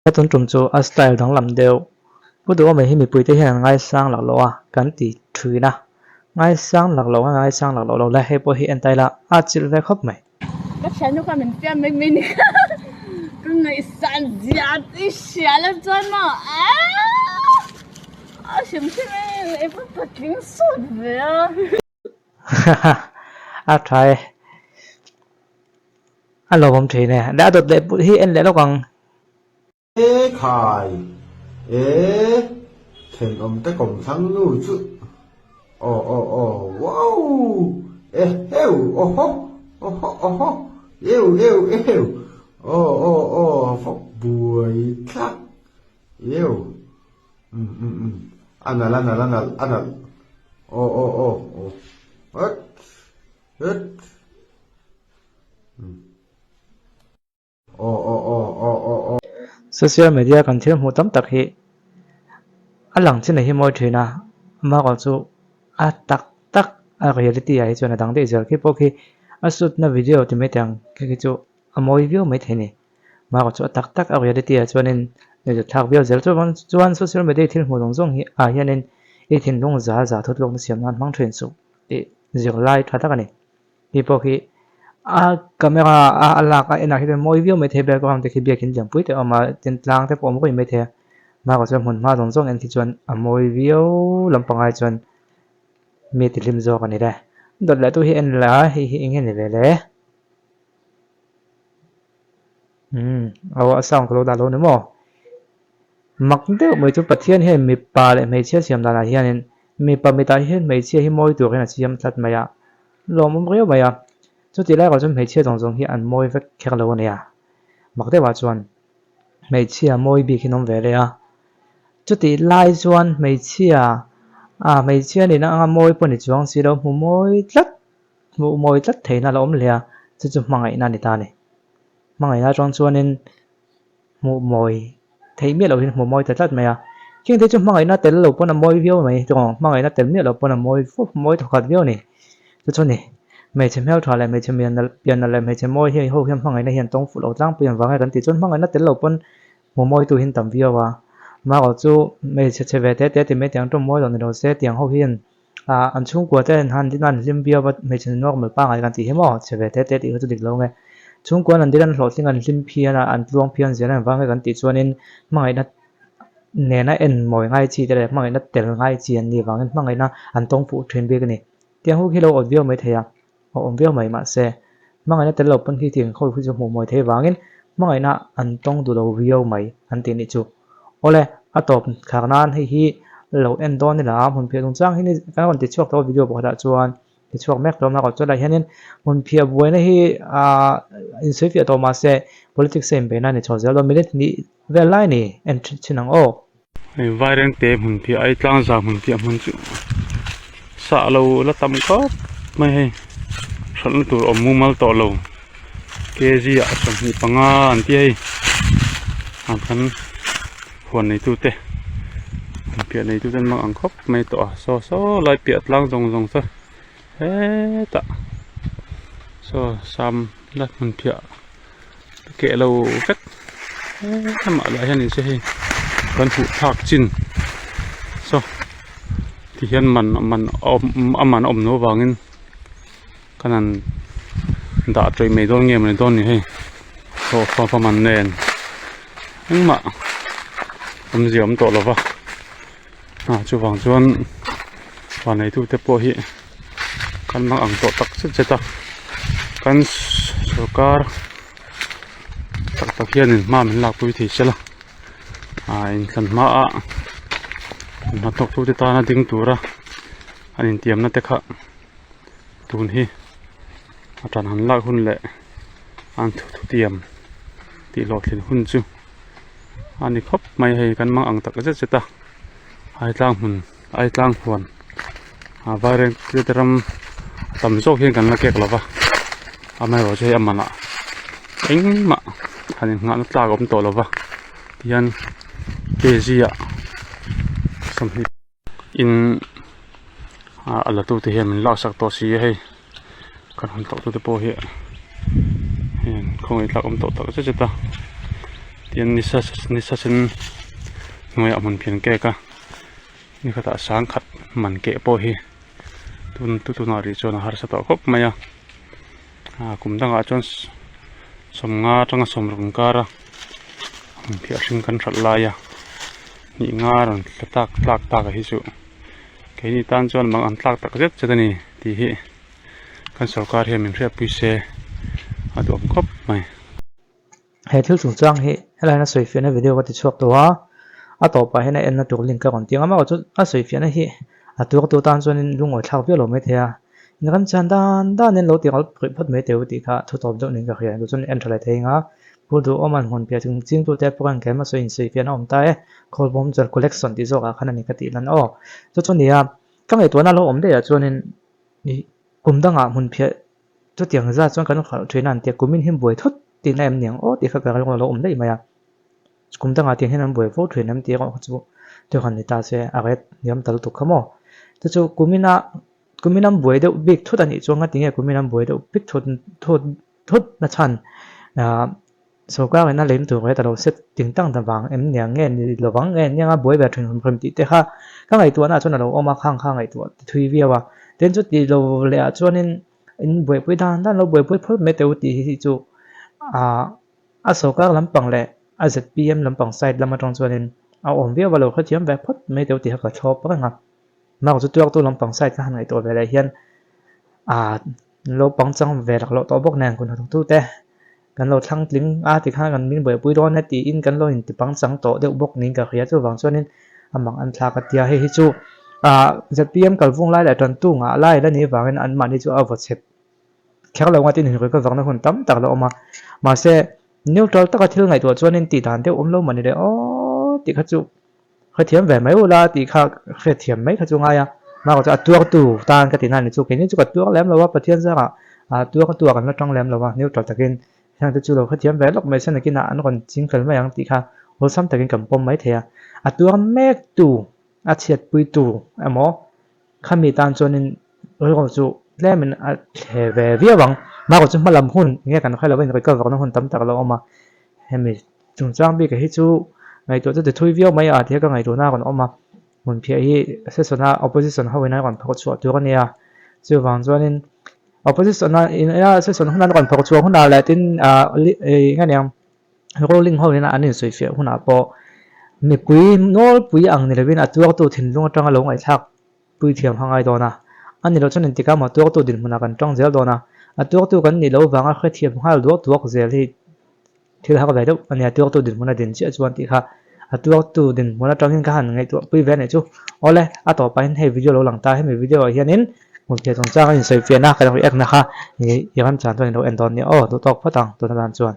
Ka tun tum chu a style danglam deuh. Pu Duhawma hi mipuite hian an ngaisang laklawh a kan ti thin a, ngaisang laklawh a ngaisang laklawh lo la hei pawh hi en ta ila a chilh ve khawp mai. Ka thiannu kha min fiam mai mai ni kha ka ngaihsan zia i hria la chuan maw aaa a hrim hrim e i va patling sawt ve a. A tha e. A lawmawm thin e. Leh a dawt leh put hi en leh lawk ang. E khai e thenawm te kawmthlang nu chu aw aw aw wow e heu aw haw aw haw aw haw eu eu eu aw aw aw fawk buai thlak eu. Um um um a nalh a nalh a nalh a nalh aw aw aw aw het het um aw aw aw aw aw aw. Social media kan thil hmuh tam tak hi a lang chin a hi mawi thin a, amaherawh chu a tak tak a reality ah hi chuan a dang daih zel khi pawh khi a shoot na video ti mai teh ang khi khi chu a mawi viau mai thei a ni. Marawh chu a tak tak a reality ah chuanin nuihzat thlak viau zel chuan chuan social media thil hmuh zawng zawng hi ah hianin i thinlung za za thutlukna siam nan hmang thin suh tih zirlai tha tak a ni. Hei pawh khi a camera a a lak a enah hi chuan mawi viau mai thei background te khi biakin lianpui te a awm a tin tlang te pawh a awm ruih mai thei a marawh chuan hmun hma zawng zawng en khi chuan a mawi viau lampang ai chuan mi ti hlim zawk a ni le. Dawt leh tu hi en la hei hi eng nge ni ve le? Umm aw a sound ka lo dah lo ni maw? Mak deuh mai chu Pathian hian mipa leh hmeichhia siam danah hianin mipa mitah hian hmeichhia hi mawi tur hian a siam tlat mai a, lawmawm riau mai a. Chutih lai erawh chuan hmeichhia zawng zawng hi an mawi vek kher lo a nia. Mak deuhah chuan hmeichhia mawi bik hi an awm ve leh a. Chutih lai chuan hmeichhia ah hmeichhia nihna anga mawi pawh ni chuang si lo hmu mawi tlat. Hmuh mawi tlat theihna a la awm hle a, chu chu hmangaihna a ni ta a ni. Hmangaihna atang chuanin hmuh mawi theih miah loh hian hmuh mawi ta tlat mai a. Khing te chu hmangaihna tel lo pawn a mawi viau mai tawng, hmangaihna tel miah loh pawn a mawi fawp mawi thawkhat viau a ni. Chu chu a ni, hmeichhe hmeltha leh hmeichhe mian nalh pian nalh leh hmeichhe mawi hi ho hian hmangaihna hian tawng fuh lo tlangpui ang vang e kan tih chuan hmangaihna tel lo pawn hmuh mawitu hi an tam viau a. Marawh chu hmeichhe chhe ve te te ti mai tiang tawng mawi lo ni lo se tiang ho hian Ah an chhungkua te an han din a an hlim viau va hmeichhe normal pangngai kan tih hi maw chhe ve te te tih kha chu dik lo nge. Chhungkua an din an hlawhtling an hlim phian a an tluang phian zel ang vang nge kan tih chuanin hmangaihna nena en mawi ngai chi te leh hmangaihna tel ngai chi an nih vangin hmangaihna an tawng fuh thin bik a ni. Tiang hu khi lo awt viau mai thei a, a awm viau mai mahse hmangaihna tel lo pawn khi tiang khawi khu chu hmuh mawi thei vangin hmangaihna an tawng duh lo viau mai an tih nih chu. Awle a tawp thlak nan hei hi lo en dawn ila hmunphiah chungchang hi kan rawn ti chhuak tawh a video pakhatah chuan ti chhuak mek tawh a mahrawh chuan lai hianin hmunphiah buaina hi ah insawifiah tawh mahse politics a inbeihna a ni chho zel dawn minute hnih vel lai a ni en thin ang aw. Hei vairengte hmunphiah ai tlangza hmunphiah hmun chu sah lo la tam khawp mai hei hralhna tur awm mumal tawh lo kg ah 25 an ti a hei ah khan huan neitu te hmunphiah neitu te an mang ang khawp mai tawh a saw saw lai piah tlang zawng zawng saw hetah saw sam la hmunphiah keh lo vek amah lah hian in se hei kan huh phak chin saw ti hian man man a man a awm loh avangin kan han dah tawih mai dawn nge mawni dawn ni hei hlawhfa fa man nen engmah awmzia awm tawh lo va ah chuvang chuan van neitute pawh hi kan hmang ang tawh tak zet zet a kan sorkar tak tak hianin hma min lakpui thei se la ah inthlan hmaah hnathawktute tana ding tura an intiamna te kha. Tun hi a tan han lak hun leh an thutiam tih hlawhtlin hun chu a ni khawp mai hei kan mang ang tak zet zet a aitlang hmun aitlang huan a vairengte ram a tam zawk hian kan la kek lo va amaherawhchu hei a manah engmah han innghahna tlak a awm tawh lo va tihian kg ah 20 In ah a la tute hian min laksak tawh si a hei kan han tawh tute pawh hi heng khawngaih tlak awm tawh tak zet zet a. Tian nisa nisa sen hnuaiah hmun phian kek a nikhatah sangkhat man keh pawh hi tun tunah rih chuan a harsa tawh khawp mai a ah kum dangah chuan sawmnga atanga sawmruk inkar a hmun phiah hring kan hralh lai a hnih nga rawn tla tak tlak tak a hi chu keini tan chuan mang an tlak tak zet zet a ni tih hi kan sorkar hian min hriatpui se a duhawm khawp mai. He thil chungchang hi helai hian a sawifiahna video ka ti chhuak tawh a, a tawpah hian a enna tur link ka rawn ti ang a, amaherawhchu chu a sawifiahna hi a tuartu tan chuanin lungawi thlak viau lo maithei a, in ram chan dan danin lo ti ral pawih phawt mai teh u tih kha thu tawp deuh niin ka hria, chu chuan en tha leh thei ang a, Pu Duhawman hmun piah chung chingtute pawh khan tlem a sawi insawifiahna a awm ta e, Khawlbawm chuan collection tih zawkah khan a ni ka tih lan aw, chu chu nia ka ngaihtuahna lo awm daih ah chuanin ih kum dangah hmun phiah Chutiang zat chuan kan khalh thin a an tia kumin hi buai thut tihna em niang aw tih kha ka rilru a lo awm daih mai a. Kum dangah tiang hian an buai fo thin em tih erawh kha chu thil han ni ta se a ret hniam ta lutuk kha maw. Chu chu kumina kumin an buai deuh bik thut a nih chuan ngatinge kumin an buai deuh bik thut thut thut na chhan ah Sorkar in a lem tur ret a lo set ting tang ta vang em niang nge ni lovang nge niang a buai ve thin hrim hrim tih te kha ka ngaihtuahna ah chuan a lo awm a khang kha ngaihtuah ti thui viau a tin chu tih lo leh ah chuanin in buaipui dan dan lo buaipui phawt mai teh u tih hi chu ah a sorkar lampang leh a zpm lampang side lam atang chuanin a awm viau a lo hrethiam ve phawt mai teh u tih kha ka thlawp reng a mark chu tuartu lampang side kha han ngaihtuah ve leh hian ah lo pangchang ve laklawh tawh bawk nen kut hnathawktute kan lo thlang tling a tikhan kan min buaipui dawn e tiin kan lo inti pangchang tawh deuh bawk niin ka hria chuvang chuanin a mang an thlak a tia hei hi chu ah zpm kalvung lai leh tantu ngah lai la nih avangin anmahni chu a vaw chep kher lo nga tin inrui ka vakna hun tam tak la awm a mahse neutral taka thil ngaihtuah chuanin tih dan deuh awm lo mah ni le aw tih kha chu Hrethiam ve mai ula tih kha hrethiam mai kha chu ngai a, mahka chu a tuartu tan ka ti na ni chu keini chu ka tuar lem lo a, Pathian zangah ah tuar ka tuar an la tang lem lo a, neutral takin heng te chu lo hrethiam ve lawk mai se nakinah an rawn ching fel mai ang tih kha awlsam takin kan pawm mai thei a, a tuar mek tu a chhiatpui tu emaw khami tan chuanin rilru chu tlemin a thle ve viau ang, mahka chu hmalam hun enge kan hre lo a inrikal vakna hun tam tak a lo awm a, hemi. Chungchang bik hi chu ngaihtuah chu ti thui viau mai a tih ka ngaihtuahna a rawn awm a, hmunphiah hi session a opposition ho in an rawn phawrh chhuah tur a nia, chuvang chuanin opposition a in a session hun an rawn phawrh chhuah hunah leh tin ah eng aniang ruling ho in an insawifiah hunah pawh mipui nawlpui ang ni lovin a tuartu thinlung atanga lo ngaihthlak pui thiam kha ngai dawn a, a ni loh chuan engtikah maw tuartu dinhmunah kan tang zel dawn a, a tuartu kan nih loh vanga hrethiam nghal duak duak zel hi. Thil har ve deuh a nia, tuartu dinhmun a din chiah chuan tih kha a tuartu dinhmun atangin ka han ngaihtuah pui ve a nih chu. Awle, a tawpah hian hei video lo lang ta, hemi video ah hianin hmunphiah chungchanga insawifiahna kan react na kha i ramchang chuan i lo en dawn nia aw, duhtawk phawt ang tuna tan chuan.